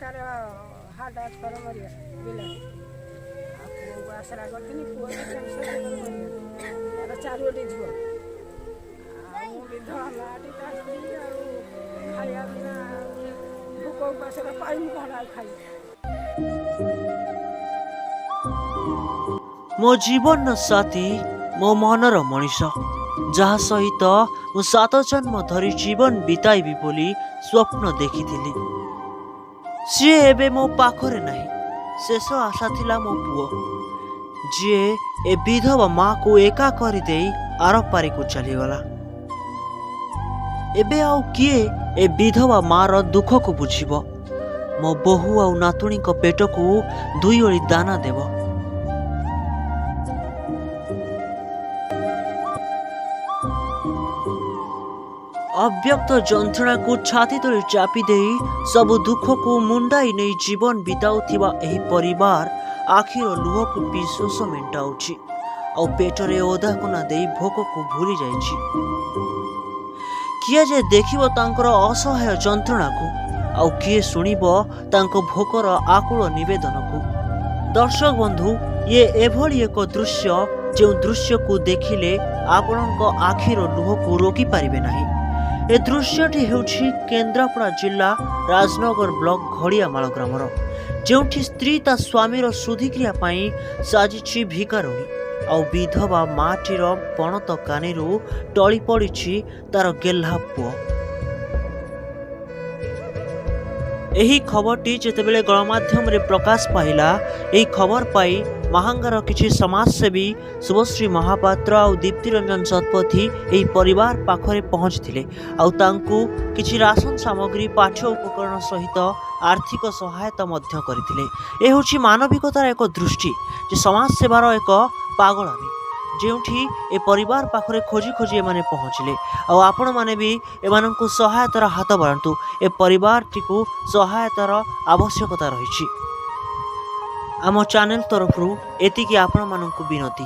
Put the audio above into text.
ତାର heart attack କରି ମରିଗଲା ବିଲରେ। ଆଉ ପୁଅକୁ ଆଶ୍ରା କରିଥିଲି, ପୁଅ ବି କ୍ୟାନ୍ସର ମରିଗଲା। ତାର ଚାରୋଟି ଝିଅ ଆଉ ମୁଁ ବିଧବା ମାଟି, ତା ସ୍ତ୍ରୀ। ଆଉ ଖାଇବା ବିନା ଭୋକ ଉପାସରେ ପାଇମୁ କ'ଣ ଆଉ ଖାଇବୁ? ମୋ ଜୀବନର ସାଥୀ, ମୋ ମନର ମଣିଷ, ଯାହା ସହିତ ମୁଁ ସାତ ଜନ୍ମ ଧରି ଜୀବନ ବିତାଇବି ବୋଲି ସ୍ୱପ୍ନ ଦେଖିଥିଲି, ସିଏ ଏବେ ମୋ ପାଖରେ ନାହିଁ। ଶେଷ ଆଶା ଥିଲା ମୋ ପୁଅ, ଯିଏ ଏ ବିଧବା ମାକୁ ଏକା କରିଦେଇ ଆରପାରିକୁ ଚାଲିଗଲା। ଏବେ ଆଉ କିଏ ଏ ବିଧବା ମାର ଦୁଃଖକୁ ବୁଝିବ, ମୋ ବୋହୂ ଆଉ ନାତୁଣୀଙ୍କ ପେଟକୁ ଦୁଇ ଓଳି ଦାନା ଦେବ? ଅବ୍ୟକ୍ତ ଯନ୍ତ୍ରଣାକୁ ଛାତି ତଳେ ଚାପି ଦେଇ, ସବୁ ଦୁଃଖକୁ ମୁଣ୍ଡାଇ ନେଇ ଜୀବନ ବିତାଉଥିବା ଏହି ପରିବାର ଆଖିର ଲୁହକୁ ପିଇ ଶୋଷ ମେଣ୍ଟାଉଛି ଆଉ ପେଟରେ ଓଦାକନା ଦେଇ ଭୋକକୁ ଭୁଲି ଯାଇଛି। କିଏ ଯେ ଦେଖିବ ତାଙ୍କର ଅସହାୟ ଯନ୍ତ୍ରଣାକୁ, ଆଉ କିଏ ଶୁଣିବ ତାଙ୍କ ଭୋକର ଆକୁଳ ନିବେଦନକୁ? ଦର୍ଶକ ବନ୍ଧୁ, ଇଏ ଏଭଳି ଏକ ଦୃଶ୍ୟ, ଯେଉଁ ଦୃଶ୍ୟକୁ ଦେଖିଲେ ଆପଣଙ୍କ ଆଖିର ଲୁହକୁ ରୋକିପାରିବେ ନାହିଁ। ଏ ଦୃଶ୍ୟଟି ହେଉଛି କେନ୍ଦ୍ରାପଡ଼ା ଜିଲ୍ଲା ରାଜନଗର ବ୍ଲକ ଘଡ଼ିଆମାଳ ଗ୍ରାମର, ଯେଉଁଠି ସ୍ତ୍ରୀ ତା ସ୍ୱାମୀର ଶୁଦ୍ଧିକ୍ରିୟା ପାଇଁ ସାଜିଛି ଭିକାରୁଣୀ ଆଉ ବିଧବା ମାଟିର ପଣତ କାନିରୁ ଟଳି ପଡ଼ିଛି ତାର ଗେହ୍ଲା ପୁଅ। ଏହି ଖବରଟି ଯେତେବେଳେ ଗଣମାଧ୍ୟମରେ ପ୍ରକାଶ ପାଇଲା, ଏହି ଖବର ପାଇ ମାହାଙ୍ଗାର କିଛି ସମାଜସେବୀ ଶୁଭଶ୍ରୀ ମହାପାତ୍ର ଆଉ ଦୀପ୍ତିରଞ୍ଜନ ଶତପଥୀ ଏହି ପରିବାର ପାଖରେ ପହଞ୍ଚିଥିଲେ ଆଉ ତାଙ୍କୁ କିଛି ରାସନ ସାମଗ୍ରୀ, ପାଠ୍ୟ ଉପକରଣ ସହିତ ଆର୍ଥିକ ସହାୟତା ମଧ୍ୟ କରିଥିଲେ। ଏ ହେଉଛି ମାନବିକତାର ଏକ ଦୃଷ୍ଟି, ଯେ ସମାଜସେବାର ଏକ ପାଗଳାମି, ଯେଉଁଠି ଏ ପରିବାର ପାଖରେ ଖୋଜି ଖୋଜି ଏମାନେ ପହଞ୍ଚିଲେ। ଆଉ ଆପଣମାନେ ବି ଏମାନଙ୍କୁ ସହାୟତାର ହାତ ବଢ଼ାନ୍ତୁ। ଏ ପରିବାରଟିକୁ ସହାୟତାର ଆବଶ୍ୟକତା ରହିଛି। ଆମ ଚ୍ୟାନେଲ ତରଫରୁ ଏତିକି ଆପଣମାନଙ୍କୁ ବିନତି।